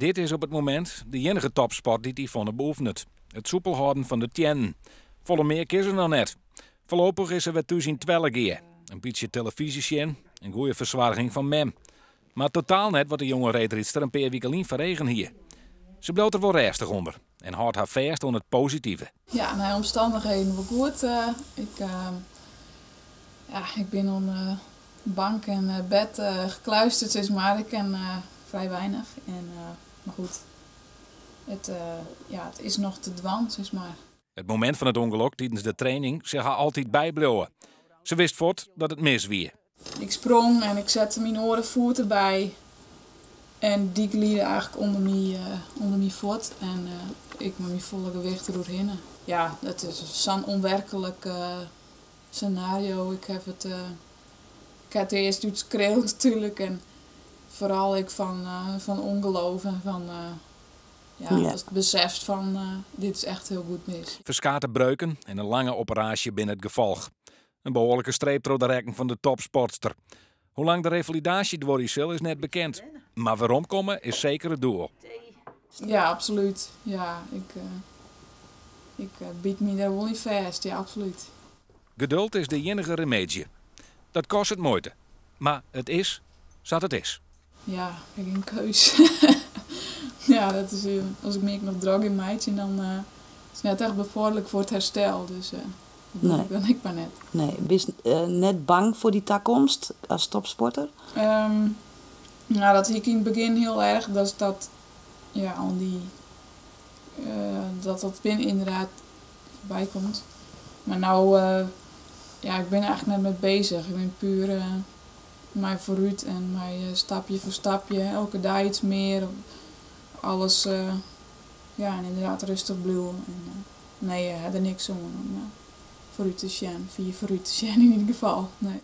Dit is op it momint de iennige topsport dy't Yvonne beoefenet. It soepel hâlden fan de teannen. Folle mear kin se noch net. Foarlopich is se wer thús yn Twellegea. In bytsje telefyzje sjen, in goede fersoarging fan mem. Mar totaal net wat de jonge reedrydster in pear wiken lyn foar eagen hie. Se bliuwt der wol rêstich ûnder en hâldt har fêst oan it positive. Ja, nei omstannichheden wol goed. Ik, ja, ik bin oan bank en bed gekluisterd, sis mar. Ik kin frij weinich. En, mar goed, it, ja, it is noch te dwaan, sis mar. It momint fan it ûngelok tidens de training sil har altyd bybliuwe. Se wist fuort dat it mis wie. Ik sprong en ik sette myn oare foet derby en dy glide eigentlik ûnder my, ûnder myn fuot en ik mei myn folle gewicht deroerhinne. Ja, dat is sa'n ûnwerklik senario. Ik haw it, ik ha it earst útskreaud natuerlik en foaral ek fan, fan ûngeloof en fan ja, ast besefst fan dit is echt hiel goed mis. Ferskate breuken en in lange operaasje binne it gefolch. In behoarlike streep troch de rekken fan de topsportster. Hoe lang de refalidaasje duorje sil is net bekend. Mar weromkomme is seker it doel. Ja, absolút. Ja, ik, ik byt my dêr wol yn fêst. Ja, absolút. Geduld is de iennige remeedzje. Dat kostet muoite, mar it is sa't it is. Ja, ik ha gjin keus. Ja, dat is, as ik my ek noch drok gean meitsjen, dan is it net echt befoarderlik foar it herstel. Dus dat doch ik dan ek mar net. Nee. Bist net bang foar dy takomst as topsporter? No, dat hie ik yn it begjin hiel erch, dat dat, ja, oan dy, dat dat bin ynderdaad foarby komt. Mar no, ja, ik bin der eigentlik net mei beuzich. Ik bin puer mei foarút en mei stapje foar stapje, elke dei yts mear. Alles, ja, en ynderdaad rêstich bliuwe. En nee, ha der niks oan om foarút te sjen, fier foarút te sjen yn ieder gefal, nee.